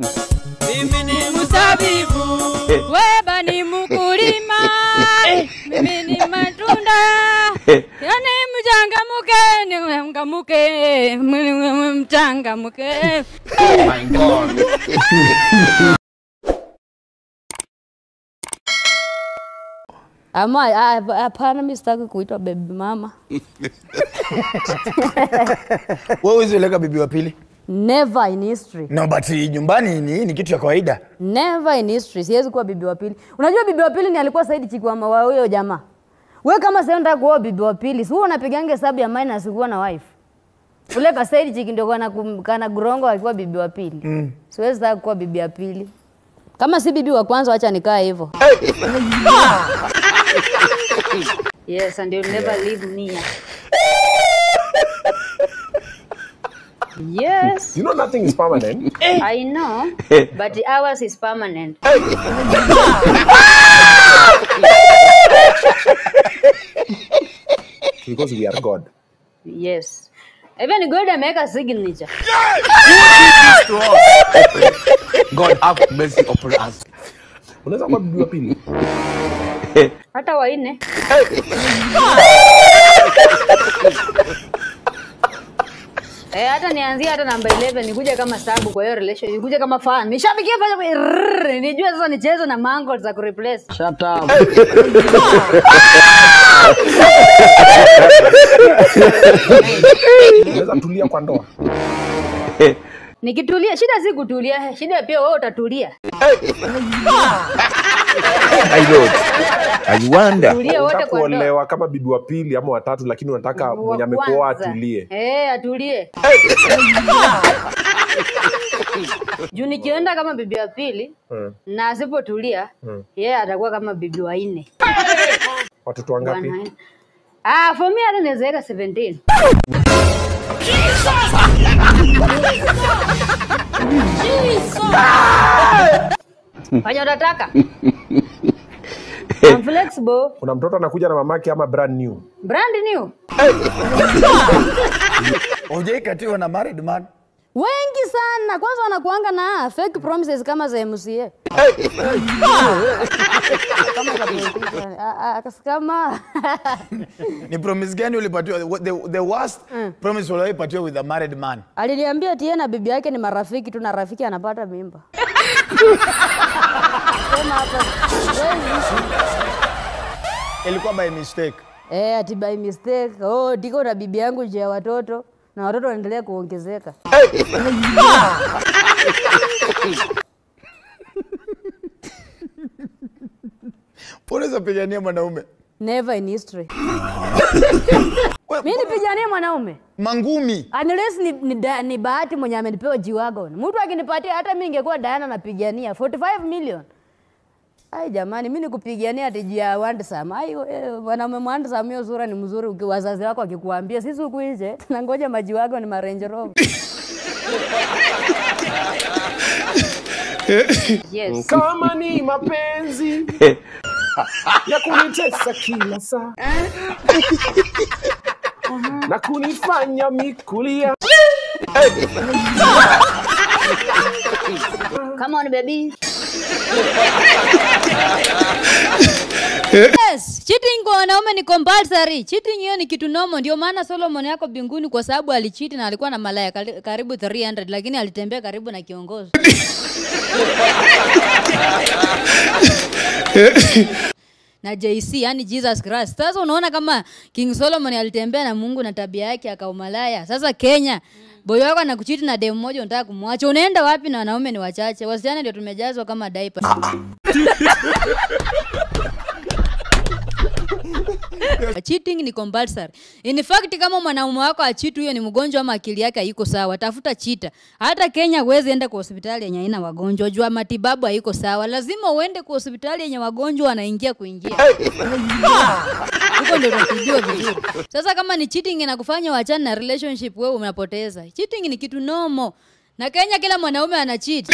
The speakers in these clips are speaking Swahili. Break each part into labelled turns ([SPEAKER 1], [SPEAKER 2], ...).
[SPEAKER 1] Mimi ni mzabibu,
[SPEAKER 2] wewe ni mkulima, mimi ni matunda. Yani mchangamuke, ni mchangamuke, mchangamuke.
[SPEAKER 3] Oh my God.
[SPEAKER 2] Ama hapana, mimi sitaki kuitwa baby mama.
[SPEAKER 4] Wewe huwezi oleka bibi wa pili?
[SPEAKER 2] Never in history.
[SPEAKER 4] No, but nyumbani ni kitu ya kawaida.
[SPEAKER 2] Never in history. Siwezi kuwa bibi wa pili. Unajua bibi wa pili ni alikuwa Saidi Chikwama wa huyo jamaa. Wewe kama sasa unataka kuoa bibi wa pili, si wewe unapigange hesabu ya minus kuwa na wife. Ule ka Saidi Chiki ndio kana gurongo alikuwa bibi wa pili. Siwezi taka kuwa bibi ya pili. Kama si bibi wa kwanza acha nikae hivyo. Yes, and you'll never leave me. Yes.
[SPEAKER 5] You know nothing is permanent.
[SPEAKER 2] I know, but ours is permanent.
[SPEAKER 5] Because we are God.
[SPEAKER 2] Yes. Even God make a signature.
[SPEAKER 3] God have mercy upon us.
[SPEAKER 5] Unaweza kuwa bibi wa pili.
[SPEAKER 2] Hata wa nne. Hata nianzie hata namba 11 nikuje kama sabu kwa hiyo relation, nikuje kama fan. Nishabikia pale, nijue sasa nicheze na mango za kureplace.
[SPEAKER 6] Shut up.
[SPEAKER 5] Unaweza tulia kwa ndoa.
[SPEAKER 2] Nikitulia, shida si kutulia, shida pia wewe utatulia.
[SPEAKER 3] I know. I wonder.
[SPEAKER 2] Tulia wote kwa ndoa.
[SPEAKER 5] Kuolewa kama bibi wa pili ama wa tatu, lakini unataka mwenye amekuoa atulie.
[SPEAKER 2] Atulie. Juu nikienda kama bibi wa pili na asipotulia, yeye atakuwa kama bibi wa nne.
[SPEAKER 5] Watoto wangapi?
[SPEAKER 2] For me hata naweza weka 17. Jesus. Fanya unataka. I'm flexible.
[SPEAKER 5] Kuna mtoto anakuja na mamake ama brand new?
[SPEAKER 2] Brand new.
[SPEAKER 4] Hujaikatiwa na married man?
[SPEAKER 2] Wengi sana. Kwanza wanakuanga na fake promises kama za MCA. Kama
[SPEAKER 4] ni promise gani ulipatiwa? The worst promise uliyopatiwa with a married man?
[SPEAKER 2] Aliniambia ati yeye na bibi yake ni marafiki tu, na rafiki anapata mimba. Sema hapa.
[SPEAKER 4] Ilikuwa by mistake.
[SPEAKER 2] Ati by mistake. Oh, ndiko na bibi yangu je watoto na watoto wanaendelea kuongezeka.
[SPEAKER 4] Unaweza pigania mwanaume?
[SPEAKER 2] Never in history. Mimi nipiganie mwanaume?
[SPEAKER 4] Mangumi.
[SPEAKER 2] Unless ni bahati mwenye amenipewa G-Wagon. Mtu akinipatia hata mimi ningekuwa Diana napigania 45 million. Ai jamani, mimi nikupigania ati jia handsome. Ai wanaume handsome hiyo sura ni mzuri wazazi wako wakikuambia. Sisi huku nje tunangoja maji wako ni Range Rover. Yes.
[SPEAKER 5] Kama ni mapenzi ya kunitesa kila saa na kunifanya mikulia.
[SPEAKER 2] Come on baby. Yes, cheating kwa wanaume ni compulsory. Cheating hiyo ni kitu normal. Ndio maana Solomon yako binguni kwa sababu alicheat na alikuwa na malaya karibu 300, lakini alitembea karibu na kiongozi. Na JC, yani Jesus Christ. Sasa unaona kama King Solomon alitembea na Mungu na tabia yake akaumalaya. Sasa Kenya, boy wako anakucheat na demu moja unataka kumwacha. Unaenda wapi na wanaume ni wachache? Wasichana ndio tumejazwa kama diaper. Cheating ni compulsory. In fact kama mwanaume wako acheat, huyo ni mgonjwa ama akili yake haiko sawa. Tafuta cheater. Hata Kenya huwezi enda kwa hospitali yenye haina wagonjwa. Jua matibabu haiko sawa. Lazima uende kwa hospitali yenye wagonjwa wanaingia kuingia. Huko ndio utatibiwa vizuri. Sasa kama ni cheating inakufanya uachane na relationship, wewe unapoteza. Cheating ni kitu normal. Na Kenya kila mwanaume ana cheat.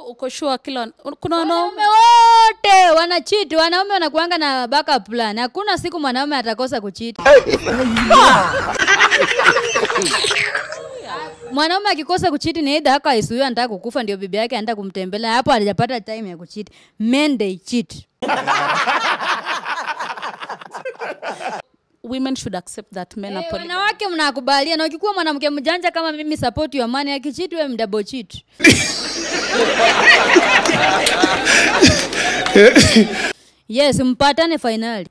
[SPEAKER 1] Uko sure kila kuna wanaume
[SPEAKER 2] wote wana cheat. Wanaume wanakuanga na backup plan. Hakuna siku mwanaume atakosa kucheat. Mwanaume akikosa kuchiti ni either hako ICU anataka kukufa ndio bibi yake anaenda kumtembelea. Hapo hajapata time ya kuchiti. Men they cheat.
[SPEAKER 1] Women should accept that men are polygamous.
[SPEAKER 2] Wanawake mnakubalia, na ukikuwa mwanamke mjanja kama mimi, support your man, akicheat wewe mdouble cheat. Yes, mpatane finally.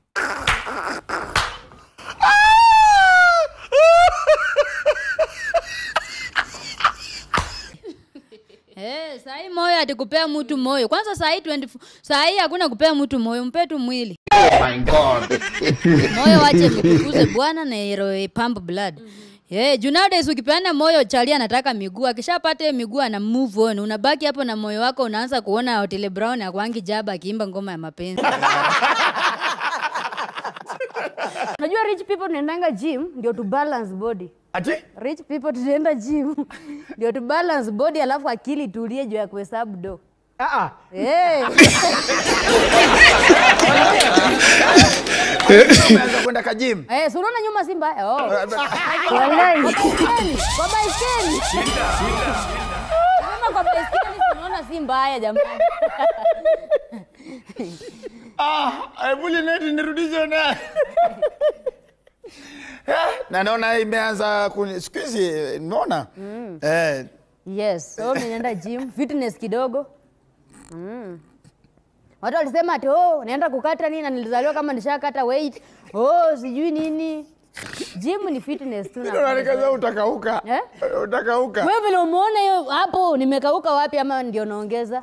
[SPEAKER 2] Sahi moyo atikupea mtu moyo. Kwanza sahi 24, sahi hakuna kupea mtu moyo, mpe tu mwili.
[SPEAKER 3] Oh my God.
[SPEAKER 2] Moyo wache mtukuze Bwana na iro pump blood. Juu nowadays ukipeana moyo chali anataka miguu, akishapata miguu ana move on. Unabaki hapo na moyo wako unaanza kuona Otile Brown akwangi jaba akiimba ngoma ya mapenzi. Unajua rich people tunaendanga gym ndio to balance body.
[SPEAKER 4] Ati?
[SPEAKER 2] Rich people tunaenda gym ndio to balance body, alafu akili tulie juu ya kuhesabu do.
[SPEAKER 4] Umeanza kwenda ka gym?
[SPEAKER 2] So unaona nyuma si mbaya. Oh. Wallahi. Kwa baiskeli. Kama kwa baiskeli unaona si mbaya jamani.
[SPEAKER 4] Hebu Linet nirudishe na. Na naona imeanza siku hizi naona.
[SPEAKER 2] Yes, so ninaenda gym, fitness kidogo. Watu walisema ati oh, naenda kukata nini na nilizaliwa kama nishakata weight. Oh, sijui nini. Gym ni fitness tu na.
[SPEAKER 4] Ndio utakauka. Utakauka.
[SPEAKER 2] Wewe vile umeona hiyo hapo nimekauka wapi ama ndio naongeza?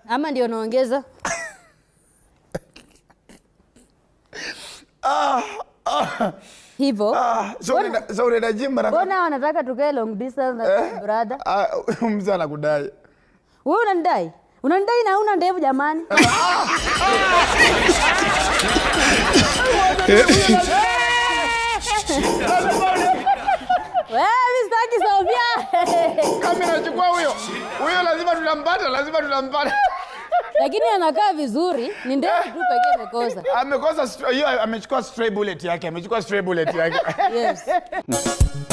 [SPEAKER 2] Ama ndio naongeza? Hivo.
[SPEAKER 4] So unaenda gym mara ngapi?
[SPEAKER 2] Mbona wanataka tukae long distance na brother?
[SPEAKER 4] Mzee anakudai.
[SPEAKER 2] Wewe unanidai? Unanidai na una ndevu jamani. Wewe sitaki Sofia.
[SPEAKER 4] Kamera chukua huyo. Huyo lazima tunampata, lazima tunampata.
[SPEAKER 2] Lakini anakaa vizuri, ni ndevu tu pekee amekosa.
[SPEAKER 4] Amekosa hiyo, amechukua stray bullet yake, amechukua stray bullet yake.
[SPEAKER 2] Yes.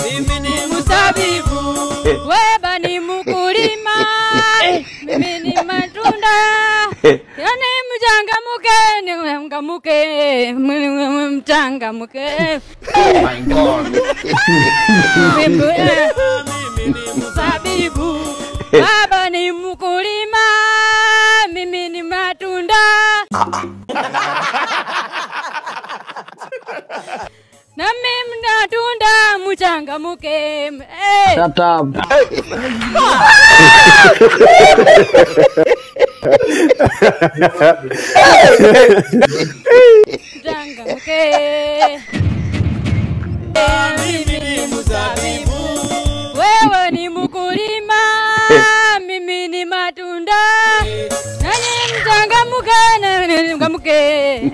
[SPEAKER 1] Mimi ni mzabibu, wewe ni mkulima, mimi ni matunda. Yani mchangamuke, ni mchangamuke, mchangamuke.
[SPEAKER 3] Oh my God.
[SPEAKER 1] Mimi ni mzabibu, baba ni mkulima, mimi ni matunda. Na mimi natunda mchangamuke.
[SPEAKER 6] Shut up.
[SPEAKER 1] Mchangamuke. Mimi ni mzabibu, wewe ni mkulima, mimi ni matunda. Nani mchangamuke, nani mchangamuke.